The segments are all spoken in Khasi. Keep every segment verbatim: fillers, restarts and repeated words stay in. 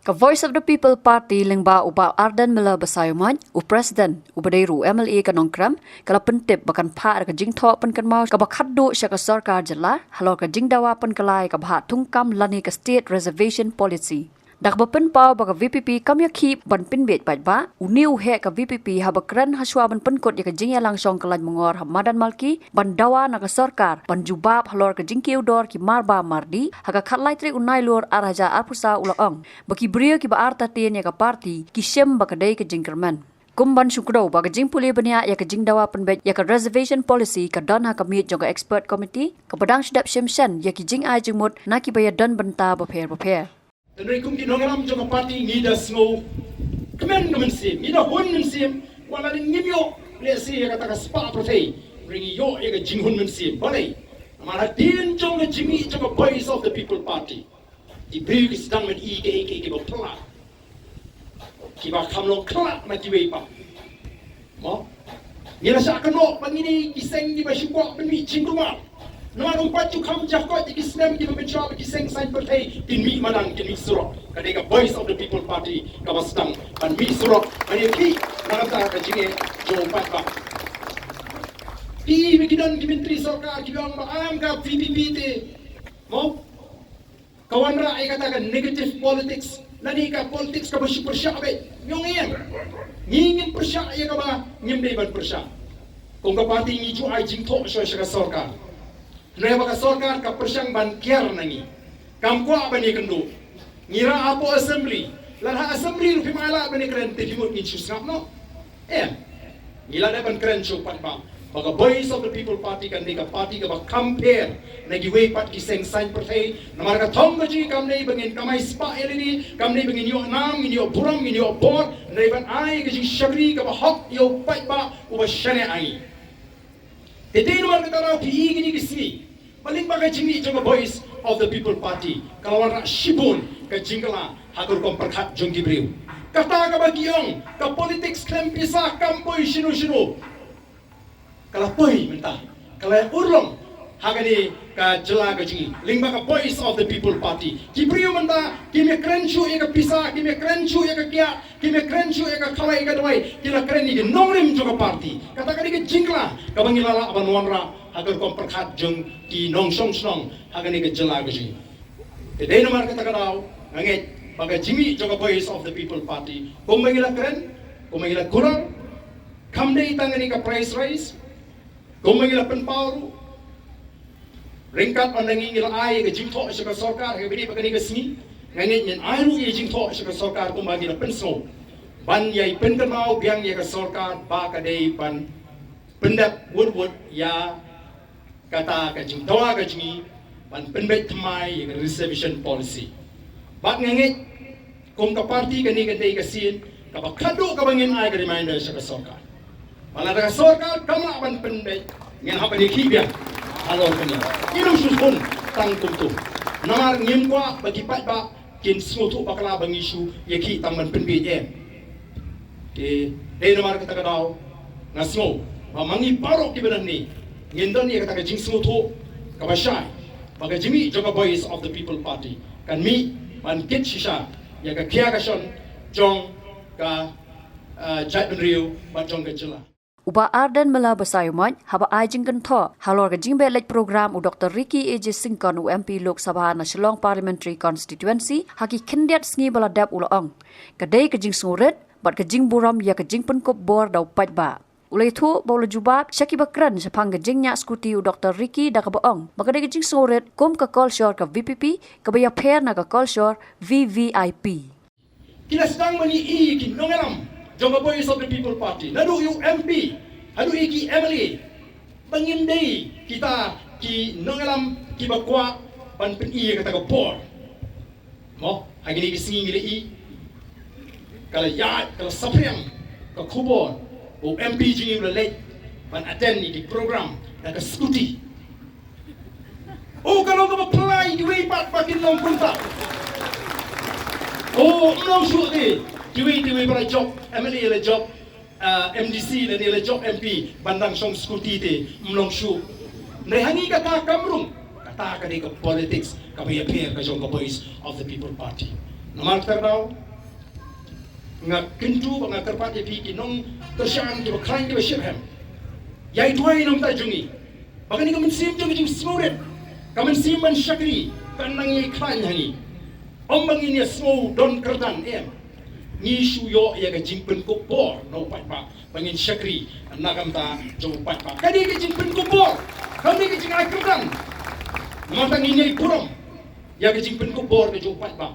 Ka Voice of the People Party lyngba u Bah Ardent Miller Basaiawmoit, u President, uba dei ruh u M L A ka Nongkrem, ka la pyntip ba kan phah da ka jingthoh pynkynmaw kaba khatduh sha ka sorkar jylla halor ka jingdawa pynkylla ïa ka bhah thungkam lane ka State Reservation Policy. Da kaba pynpaw ba ka V P P kam ïakhih ban pynbiej paidbah, une u heh ka V P P haba kren hashwa ban pynkut ïa ka jingïalang shong ka Laitumngur ha Madan Malki ban dawa na ka sorkar ban jubab halor ka jingkiew dor ki marbam mardih, ha ka khatlai tarik u Nailur arhajar arphew saw u la ong ba ki briew kiba artatien ïa ka party ki shim ba ka dei ka jingkyrmen. Kum ban shu kdew ba ka jingpule bniah ïa ka jingdawa pynbiej ïa ka Reservation Policy ka don ha ka miet jong ka Expert Committee kaba dang shu dep shim shen ïa ki jingai jingmut na kiba ïadon bynta bapher bapher. Hynrei kum ki nongïalam jong ka party ngi da sngew kmen ka mynsiem, ngi da hun mynsiem, wat la ngim ïoh lehse ïa kata ka spah pyrthei, hynrei ngi ïoh ïa ka jinghun mynsiem. Balei? Namar hadien jong ka jingmih jong ka Voice of the People Party, ki briew ki sdang ban ïohi kaei kaei kiba phylla, kiba kham long khyllah na kiwei pat. Mo? Ngi la shah kynnoh ba ngi dei ki seng kiba shu kwah ban mih jingkulmar. Namar ym pat ju kham jah koit ïa ki snem kiba mynshuwa ba ki seng saiñ pyrthei kin mih madan, kin mih surok. Ka dei ka Voice of the People Party kaba sdang ban mih surok, ban ïakhih na ka bynta ka jingeh jong u paidbah. Phi, phi, ki don ki myntri sorkar kiba ong ba ym, ka V P P te, mo, ka wanrah ïa kata ka negative politics, lane ka politics kaba shu pyrshah beit. Ngi ong ïa, ngi ngim pyrshah ïa kaba ngim dei ban pyrshah. Kum ka party ngi ju ai jingthoh sha, sha ka sorkar. Hynrei ba ka sorkar ka pyrshang ban kiar na ngi. Kam kwah ban ïakynduh. Ngi rah hapoh assembly. Lada ha assembly ruh phim ailad ban ïakren, te phi mut ngin shu sngap noh? Em. Ngi la dep ban kren shuh pat ba, ba ka Voice of the People Party kan dei ka party kaba kham pher na kiwei pat ki seng saiñ pyrthei. Namar ka thong ka jong ngi kam dei ba ngin kamai spah ïa lade, kam dei ba ngin ïoh nam, ngin ïoh burom, ngin ïoh bor, hynrei ban ai ka jingshakri kaba hok ïa u paidbah uba shaniah ïa ngi. Te dei namar kata ruh phi i kine ki sngi ba lyngba ka jingmih jong ka Voice of the People Party ka la wanrah shibun ka jingkylla ha ka rukom pyrkhat jong ki briew. Kata kaba ki ong ka politics khlem pisa kam poi shano shano, ka la poi mynta, ka la urlong ha kane ka jylla ka jong ngi lyngba ka Voice of the People Party. Ki briew mynta kim ïakren shuh ïa ka pisa, kim ïakren shuh ïa ka kiad, kim ïakren shuh ïa ka khawai ka dawai, ki la kren ïa ki nongrim jong ka party. Kata ka dei ka jingkylla kaba ngi la lah ban wanrah ha ka rukom pyrkhat jong ki nongshong shnong ha kane ka jylla ka jong ngi. Te dei namar kata ka daw nga ngeit ba ka jingmih jong ka Voice of the People Party, kumba ngi la kren, kumba ngi la kular, kam dei tang kane ka price rise, kumba ngi la pynpaw ruh, ryngkat ynda ngi, ngi la ai ka jingthoh sha ka sorkar ha kaba ïadei bad kane ka sngi, nga ngeit ngin ai ruh ïa ka jingthoh sha ka sorkar kumba ngi la pynsngew, ban ïai pynkynmaw biang ïa ka sorkar ba ka dei ban pyndep wut wut ïa kata ka jingdawa ka jong ngi ban pynbeit thymmai ïa ka reservation policy. Bad nga ngeit kum ka party kane ka dei ka sien kaba khadduh kaba ngin ai ka reminder sha ka sorkar. Ba lada ka sorkar kam lah ban pynbeit, ngin hap ban ïakhih biang halor kane. Ngin ym shu hun tang kumto. Namar ngim kwah ba ki paidbah kin sngewthuh bakla ba ngi shu ïakhih tang ban pynbeit, em. Te dei namar kata ka daw nga sngew ba ma ngi baroh kiba nangne ngin don ïa kata ka jingsngewthuh kaba shai ba ka jingmih jong ka Voice of the People Party kan mih ban kit shisha ïa ka khia ka shon jong ka, ah, jaitbynriew bad jong ka jylla. U Bah Ardent Miller Basaiawmoit haba ai jingkynthoh halor ka jingbeh leit program u Doktor Ricky A J Syngkon, u M P Lok Sabha na Shillong Parliamentary Constituency, ha ki khyndiat sngi ba la dep, u la ong ka dei ka jingsngewrit bad ka jingburom ïa ka jingpynkup bor da u paidbah. U la ïathuh ba u la jubab sha kiba kren shaphang ka jingñiah scooty u Doktor Ricky da kaba ong ba ka dei ka jingsngewrit kum ka kolshor ka V P P kaba ïapher na ka kolshor V V I P. Ki la sdang ban ïohi ki nongïalam jong ka Voice of the People Party, naduh ïa u M P haduh ïa ki M L A, ba ngim dei kita ki nongïalam kiba kwah ban pyni ïa kata ka bor. Mo, ha kine ki sngi ngi la ïohi ka la ïaid, ka la saphriang ka khubor ba u M P jong ngi u la leit ban attend ïa ki program da ka scooty. Oh, ka long kaba phylla ïa kiwei pat ba kin long kumta. Oh, ym long shuh te. Kiwei, kiwei ba la jop M L A, la jop, ah, M D C, lane la jop M P ban dang shong scooty te, ym long shuh. Hynrei ha ngi kata kam rung. Kata ka dei ka politics kaba ïapher ka jong ka Voice of the People Party. Namar kata ka daw nga kyntu bad nga kyrpad ïa phi ki nongkyrshan kiba khlaiñ kiba shitrhem, ïai duwai na ka bynta jong ngi, ba kane ka mynsiem jong ka jingsngewrit, ka mynsiem ban shakri, kan nang ïai khlaiñ ha ngi. Ym ba ngin ïa sngew don kyrdan, em. Ngi shu ïoh ïa ka jingpynkup bor na u paidbah ba ngin shakri na ka bynta jong u paidbah. Kane ka jingpynkup bor, kane ka jingai kyrdan. Namar kata ngin ïai burom ïa ka jingpynkup bor ka jong u paidbah.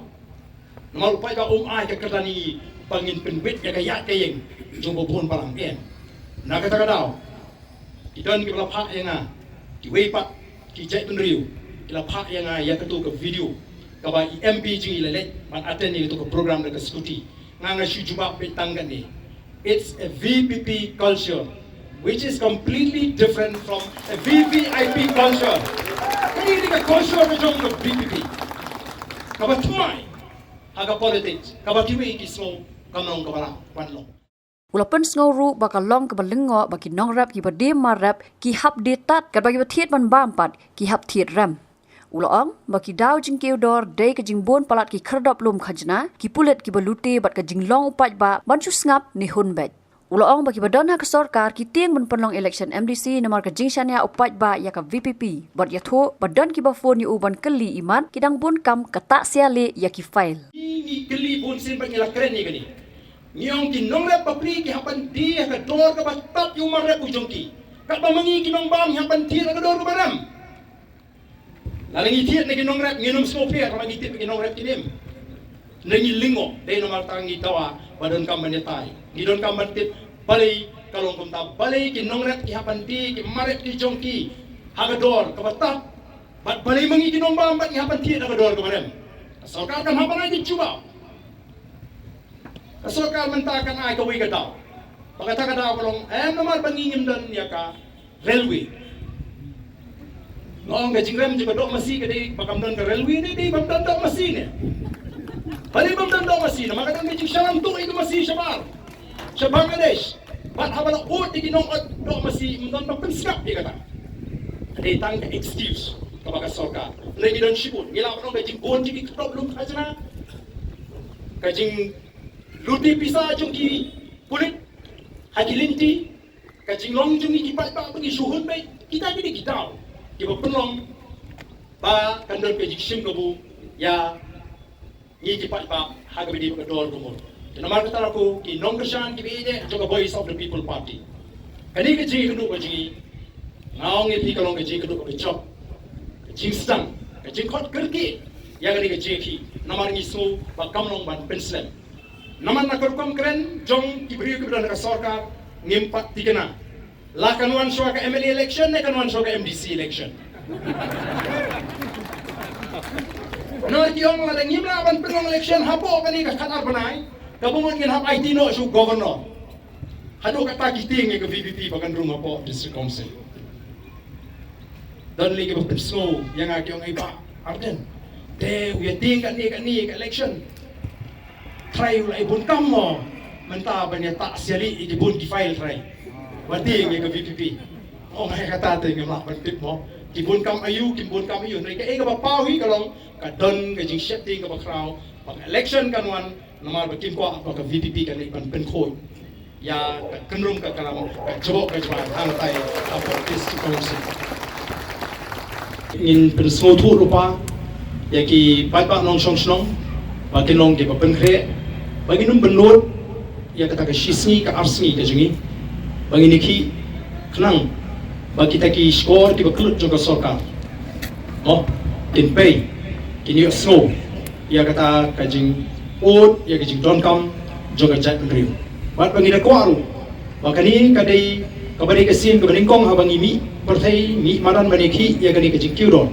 Namar u paidbah um ai ka kyrdan ïa ngi ba ngin pynbit ïa ka ïaid ka ïeng jong u ba bun balang, em. Na kata ka daw ki don kiba la phah ïa nga, kiwei pat ki jaitbynriew ki la phah ïa nga ïa kato ka video kaba i M P jong ngi i la leit ban attend ïa kato ka program da ka scooty. Nga, nga shu jubab beit tang kane. It's a V P P culture which is completely different from a V V I P culture. Kane ka dei ka culture ka jong ka V P P kaba thymmai ha ka politics, kaba kiwei ki sngew kam long kaba lah ban long. U la pynsngew ruh ba ka long kaba lyngngoh ba ki nongrep kiba die marep ki hap die tad, katba kiba thied ban bam pat ki hap thied rem. U la ong ba ki daw jingkiew dor dei ka jingbun palat ki khyrdop lum khajna, ki pulit kiba lute bad ka jinglong u paidbah ban shu sngap ne hun beit. U la ong ba kiba don ha ka sorkar ki tieng ban pynlong election M D C namar ka jingshaniah u paidbah ïa ka V P P, bad ïathuh ba don kiba phone ïa u ban kylli imat ki dang bun kam ka tah sia lieh ïa ki file. Ngi, ngi kylli bun sien bad ngi la kren ïa kane. Ngi ong ki nongrep bapli ki hap ban die ha ka dor kaba tad ïa u marep u jong ki, katba ma ngi ki nongbam ngi hap ban die ha ka dor kaba rem. Lada ngi thied na ki nongrep ngin ym sngewphiah, namar ngi tip ki nongrep kim im. Ngi lyngngoh, dei namar kata ngi dawa ba donkam ban ïatai. Ngi donkam ban tip balei ka long kumta, balei ki nongrep ki hap ban die ki marep ki jong ki ha ka dor kaba tad, bad balei ma ngi ki nongbam bad ngi hap ban thied ha ka dor kaba rem. Ka sorkar kam hap ban ai ki jubab. Ka sorkar mynta kan ai kawei ka daw. Ba kata ka daw ka long, em, namar ba ngi ngim don ïa ka railway. Nga ong ka jingrem jong ka doh masi ka dei ba kam don ka railway ne dei bym don doh masi ne? Balei bym don doh masi? Namar ka don ka jingshalan tuh ïa ka masi shabar sha Bangladesh. Bad haba la ud ïa ki nongot doh masi ym don ba pynsngap ïa kata. Ka dei tang ka excuse kaba ka sorkar. Ngi don shibun, ngi lah ban ong ka jingbun jong ki khyrdop lum khajna, ka jing lute pisa jong ki pulit ha ki lynti, ka jinglong jong ngi ki paidbah ba ngi shu hun beit, kita ki dei ki daw kiba pynlong ba kan don ka jingshim kabu ïa ngi ki paidbah ha kaba ïadei bad ka dor ka mut. Te namar kata ruh ki nongkyrshan kiba ïeit jong ka Voice of the People Party, kane ka jingïakynduh ka jong ngi, nga ong ïa phi ka long ka jingïakynduh kaba jop, ka jingsdang, ka jingkhot kyrkieh ïa kane ka jingïakhih, namar ngi sngew ba kam long ban pynslem. Namar na ka rukom kren jong ki briew kiba don ha ka sorkar ngim pat thikna. La kan wan shuwa ka M L A election ne kan wan shuwa ka M D C election? Namar ki ong lada ngim lah ban pynlong election hapoh kane ka khatar bnai, kaba mut ngin hap aiti noh sha u governor. Haduh katta ki tieng ïa ka V P P ba kan rung hapoh District Council. Don lei kiba pynsngew ïa nga ki ong, "Ei Bah Ardent, te u ïa tieng kane kane ka election. Trai u la ai bun kam mo, mynta ban ïa tah sia lieh ïa ki bun ki file trai ba tieng ïa ka V P P." Ong nga, kata te ngim lah ban tip mo. Ki bun kam aïu, ki bun kam aïu? Hynrei kaei kaba paw hi ka long ka don ka jingsheptieng kaba khraw ba ka election kan wan, namar ba kim kwah ba ka V P P kan leit ban pynkhuid ïa ka kynrum ka klam, ka jubok ka jubok hangtai hapoh District Council. Ngin pynsngewthuh lypa ïa ki paidbah nongshong shnong ba kin long kiba pynkhreh, ba ngin ym bynnud ïa kata ka shisngi ka arsngi ka jong ngi, ba ngin ïakhih khnang ba kita ki shkor kiba kyllut jong ka sorkar, mo, kin pei, kin ïohsngew ïa kata ka jingud, ïa ka jingdonkam jong ka jaitbynriew. Bad ba ngi da kwah ruh ba kane ka dei kaba dei ka sien kaba nyngkong haba ngi mih pyrthei, mih madan ban ïakhih ïa kane ka jingkiew dor.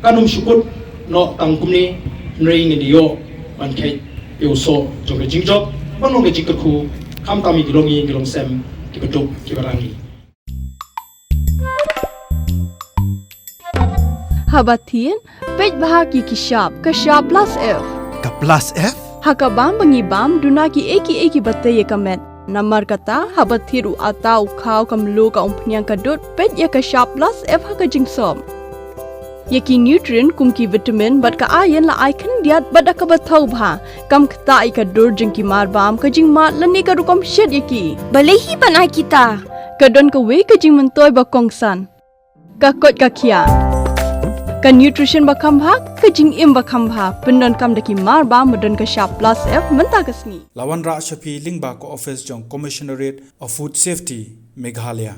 Kan ym shu kut noh tang kumne, hynrei ngin ïoh ban kheit ïa u soh jong ka jingjop, ban long ka jingkyrkhu khamtam ïa ki longïing ki longsem, kiba duk kiba rangli. Haba thied, peit bha ïa ki shap, ka shap plus F. Ka plus F? Ha ka bam ba ngi bam, duna kiei kiei kiba tei ïa ka met. Namar kata, haba thied u atta, u khaw, ka mluh, ka umphniang, ka dud, peit ïa ka shap plus F ha ka jingsop. Ïa ki nutrient kum ki vitamin bad ka iron la ai khyndiat bad da kaba thaw bha. Kam ktah ïa ka dur jong ki marbam, ka jingmad lane ka rukom shet ïa ki. Balei hi ban ai kita? Ka don kawei ka jingmyntoi ba kongsan. Ka koit ka khiah. Ka nutrition ba kham bha, ka jingim ba kham bha. Pyndonkam da ki marbam ba don ka shap plus F mynta ka sngi. La wanrah sha phi lyngba ka office jong Commissionerate of Food Safety, Meghalaya.